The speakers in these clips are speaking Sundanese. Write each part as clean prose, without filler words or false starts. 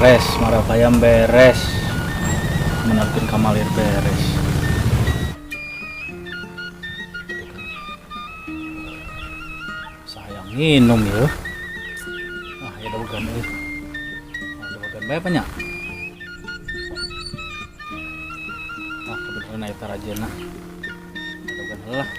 Beres, marapayam beres. Menarkeun kamalir beres. Sayang nginum ya. Ah, ya dawegan euy. Ah, dawegan bae apa nya? Ah, kebetulan aya tarajena. Dawegan heula lah.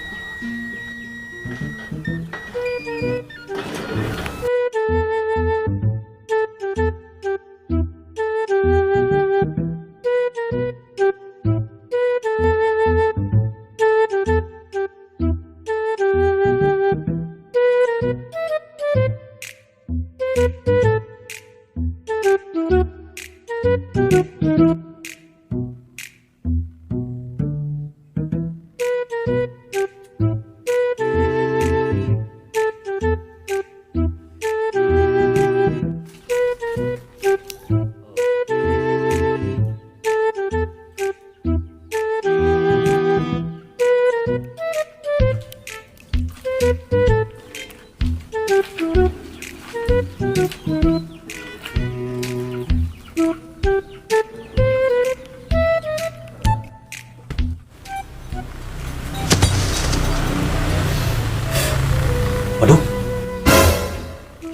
Waduh.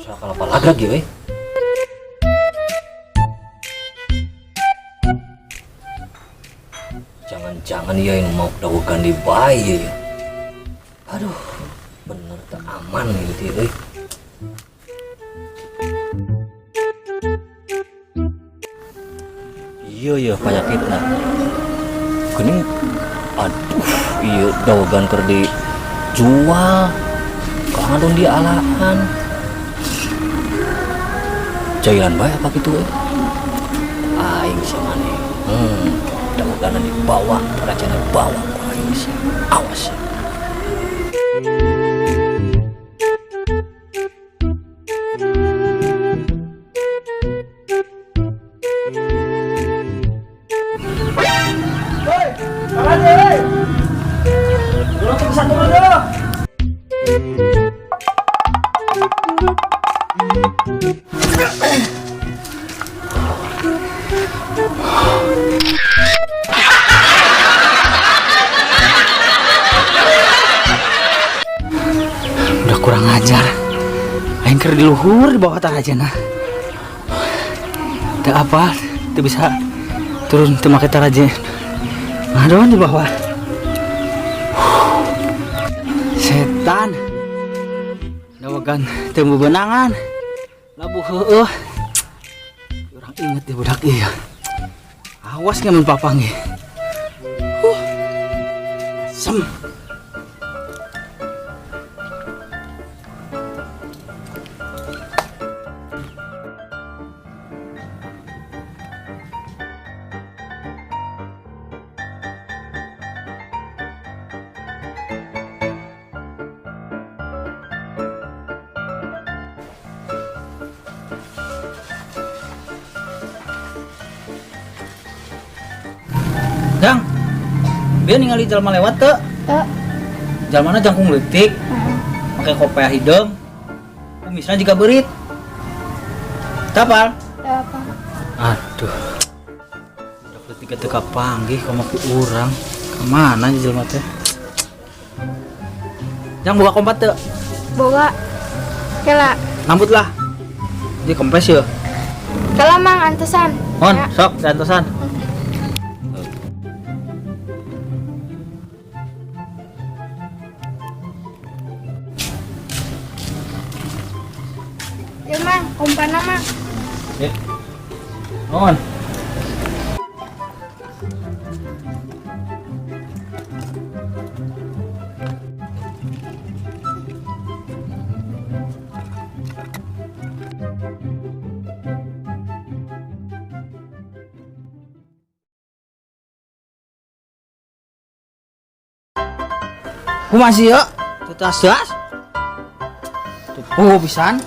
Salah kalapa lagrak ya, we. Jangan-jangan ya yang mau dawogan di bayi ya. Aduh, bener tak aman gitu ya, euy. Iya ya penyakitna. Geuning aduh, iya dawogan keur dijual. Kangen dia alaan. Jailan bae apa gitu euy. Aing sama nih. Dawogan dibawa, rajana bawa ku aing sih. Awas ya. Hei, taraje, hei. Turun tuh bisa turun dulu. Udah kurang ajar. Aing keur di luhur di bawah tarajena. Teu apa, teu bisa turun teu make taraje. Aduh di bawah. Setan. Dawegan teu bebenangan. Labuh heueuh. Urang inget di budak ieu. Awas ngeun papanggih. Asem. Jang, dia ningali jelema lewat teu? Teu. Jalmana jangkung leutik, make kopiah hideung, kumisna jiga beurit. Teu apal? Teu apa. Aduh. Budak leutik teu kapanggih komo ku urang. Ka mana jelema teh? Jang boga kompat teu? Boga. Kela. Nambut lah. Di kempes ya. Kela mang antesan. Mon, Ya. sok diantesan. Ya mang, kompana mang. Ya. Mon. Kumaha sih ya? Tetas das. Tuh pisan.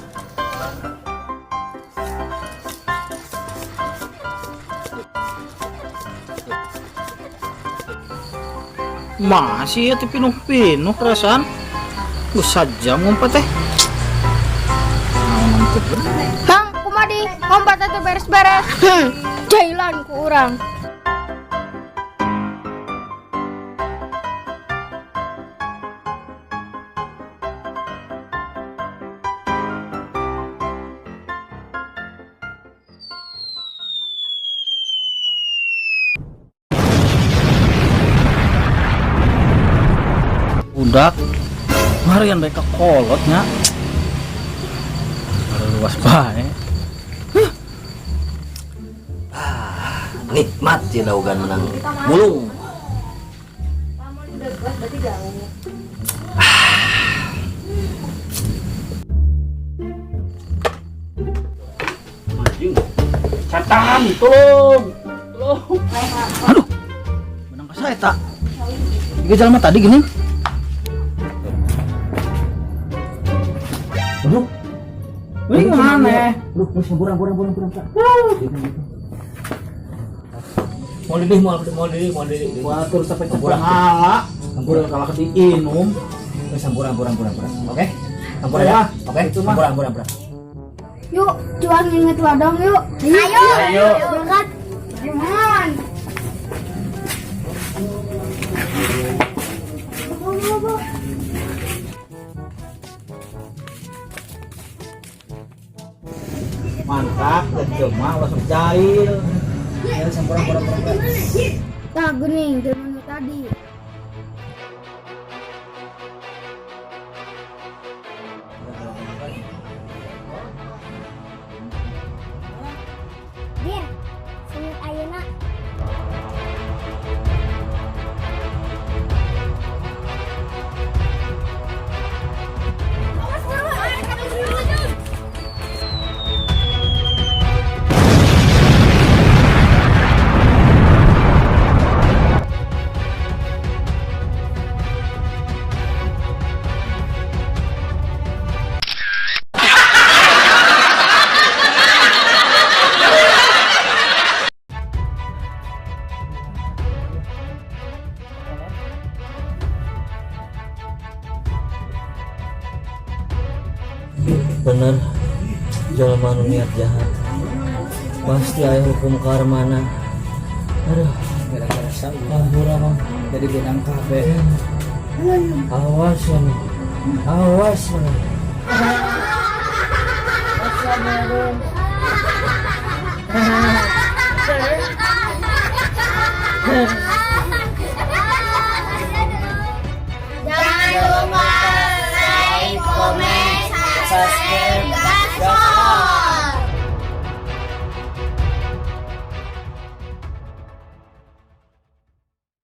Masih ya pinuh-pinuh perasaan. Geus sajam ngumpet teh. Naon teh bener. Bang, kumaha tadi, ngompat teh beres-beres. Jailan ku urang. Budak marian bae ka kolot nya. Luas bae. Nikmat ya daogan menang mulung. Maju. Setan, tolong. Tolong. Aduh. Menang ka saya tak. Ieu jelema tadi gini. Aduh, Ini aneh. aduh, geus burang burang burang burang. Mau didih, mau mau didih, mau didih. Watur sampai cepet ngala. Kurang kalah diinum. Geus burang burang burang burang. Oke? Hampura Ya, ya. Oke, itu mah. hampura hampura hampura. Yuk, cuang nginget wadong yuk. Ayo. Ayo. Berangkat. Gimana? Mantap, dan jelema langsung jahil. Ya, hampura hampura hampura. Tah geuning jelema nu tadi. Dir, sengit ayeuna. Awas buru, Bener, jelema nu niat jahat pasti aya hukum karmana. Aduh, Gara-gara saya hampura mah. jadi benang kabeh. Awas ya nih. Awas ya nih.